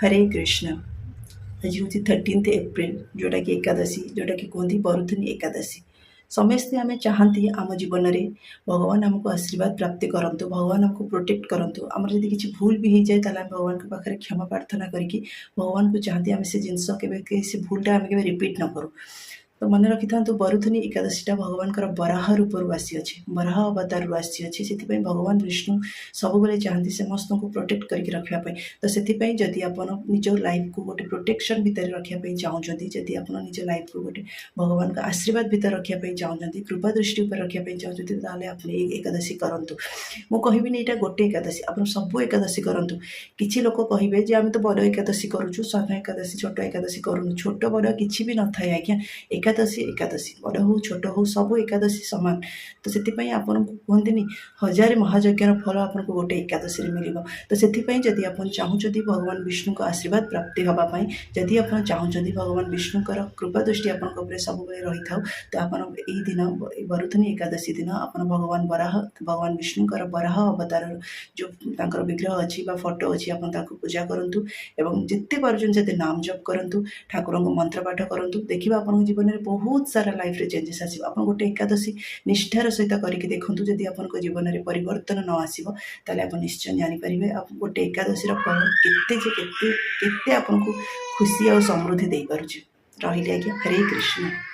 ହରେ କୃଷ୍ଣ। ଆଜି ହେଉଛି 13 ଏପ୍ରିଲ, ଯେଉଁଟାକି ଏକାଦଶୀ, ଯେଉଁଟାକି କୁହନ୍ତି ବରୁଥିନୀ ଏକାଦଶୀ। ସମସ୍ତେ ଆମେ ଚାହାନ୍ତି ଆମ ଜୀବନରେ ଭଗବାନ ଆମକୁ ଆଶୀର୍ବାଦ ପ୍ରାପ୍ତି କରନ୍ତୁ, ଭଗବାନ ଆମକୁ ପ୍ରୋଟେକ୍ଟ କରନ୍ତୁ। ଆମର ଯଦି କିଛି ଭୁଲ ବି ହେଇଯାଏ, ତାହେଲେ ଆମେ ଭଗବାନଙ୍କ ପାଖରେ କ୍ଷମା ପ୍ରାର୍ଥନା କରିକି ଭଗବାନଙ୍କୁ ଚାହାନ୍ତି ଆମେ ସେ ଜିନିଷ କେବେ, ସେ ଭୁଲଟା ଆମେ କେବେ ରିପିଟ୍ ନ କରୁ। ତ ମନେ ରଖିଥାନ୍ତୁ, ବରୁଥିନୀ ଏକାଦଶୀଟା ଭଗବାନଙ୍କର ବରାହ ରୂପରୁ ଆସିଅଛି, ବରାହ ଅବତାରରୁ ଆସିଅଛି। ସେଥିପାଇଁ ଭଗବାନ ବିଷ୍ଣୁ ସବୁବେଳେ ଚାହାନ୍ତି ସମସ୍ତଙ୍କୁ ପ୍ରୋଟେକ୍ଟ କରିକି ରଖିବା ପାଇଁ। ତ ସେଥିପାଇଁ ଯଦି ଆପଣ ନିଜ ଲାଇଫକୁ ଗୋଟେ ପ୍ରୋଟେକ୍ସନ୍ ଭିତରେ ରଖିବା ପାଇଁ ଚାହୁଁଛନ୍ତି, ଯଦି ଆପଣ ନିଜ ଲାଇଫକୁ ଗୋଟେ ଭଗବାନଙ୍କ ଆଶୀର୍ବାଦ ଭିତରେ ରଖିବା ପାଇଁ ଚାହୁଁଛନ୍ତି, କୃପା ଦୃଷ୍ଟି ଉପରେ ରଖିବା ପାଇଁ ଚାହୁଁଛନ୍ତି, ତାହେଲେ ଆପଣ ଏଇ ଏକାଦଶୀ କରନ୍ତୁ। ମୁଁ କହିବିନି ଏଇଟା ଗୋଟେ ଏକାଦଶୀ, ଆପଣ ସବୁ ଏକାଦଶୀ କରନ୍ତୁ। କିଛି ଲୋକ କହିବେ ଯେ ଆମେ ତ ବଡ଼ ଏକାଦଶୀ କରୁଛୁ, ସାନ ଏକାଦଶୀ, ଛୋଟ ଏକାଦଶୀ କରୁନୁ। ଛୋଟ ବଡ଼ କିଛି ବି ନଥାଏ ଆଜ୍ଞା। ଏକାଦଶୀ ଏକାଦଶୀ, ବଡ଼ ହଉ ଛୋଟ ହଉ, ସବୁ ଏକାଦଶୀ ସମାନ। ତ ସେଥିପାଇଁ ଆପଣଙ୍କୁ କୁହନ୍ତିନି, ହଜାରେ ମହାଯଜ୍ଞର ଫଳ ଆପଣଙ୍କୁ ଗୋଟେ ଏକାଦଶୀରେ ମିଳିବ। ତ ସେଥିପାଇଁ ଯଦି ଆପଣ ଚାହୁଁଛନ୍ତି ଭଗବାନ ବିଷ୍ଣୁଙ୍କ ଆଶୀର୍ବାଦ ପ୍ରାପ୍ତି ହେବା ପାଇଁ, ଯଦି ଆପଣ ଚାହୁଁଛନ୍ତି ଭଗବାନ ବିଷ୍ଣୁଙ୍କର କୃପା ଦୃଷ୍ଟି ଆପଣଙ୍କ ଉପରେ ସବୁବେଳେ ରହିଥାଉ, ତ ଆପଣ ଏଇ ଦିନ, ଏଇ ବରୁଥିନୀ ଏକାଦଶୀ ଦିନ ଆପଣ ଭଗବାନ ବରାହ, ଭଗବାନ ବିଷ୍ଣୁଙ୍କର ବରାହ ଅବତାର ଯେଉଁ ତାଙ୍କର ବିଗ୍ରହ ଅଛି ବା ଫଟୋ ଅଛି, ଆପଣ ତାଙ୍କୁ ପୂଜା କରନ୍ତୁ ଏବଂ ଯେତେ ପାରୁଛନ୍ତି ସେତେ ନାମ ଜପ କରନ୍ତୁ, ଠାକୁରଙ୍କ ମନ୍ତ୍ର ପାଠ କରନ୍ତୁ। ଦେଖିବା, ଆପଣଙ୍କ ଜୀବନରେ ବହୁତ ସାରା ଲାଇଫରେ ଚେଞ୍ଜେସ୍ ଆସିବ। ଆପଣ ଗୋଟେ ଏକାଦଶୀ ନିଷ୍ଠାର ସହିତ କରିକି ଦେଖନ୍ତୁ। ଯଦି ଆପଣଙ୍କ ଜୀବନରେ ପରିବର୍ତ୍ତନ ନ ଆସିବ, ତାହେଲେ ଆପଣ ନିଶ୍ଚୟ ଜାଣିପାରିବେ ଆଉ ଗୋଟେ ଏକାଦଶୀର ଫଳ କେତେ ଯେ କେତେ କେତେ ଆପଣଙ୍କୁ ଖୁସି ଆଉ ସମୃଦ୍ଧି ଦେଇପାରୁଛି। ରହିଲି ଆଜ୍ଞା, ହରେ କୃଷ୍ଣ।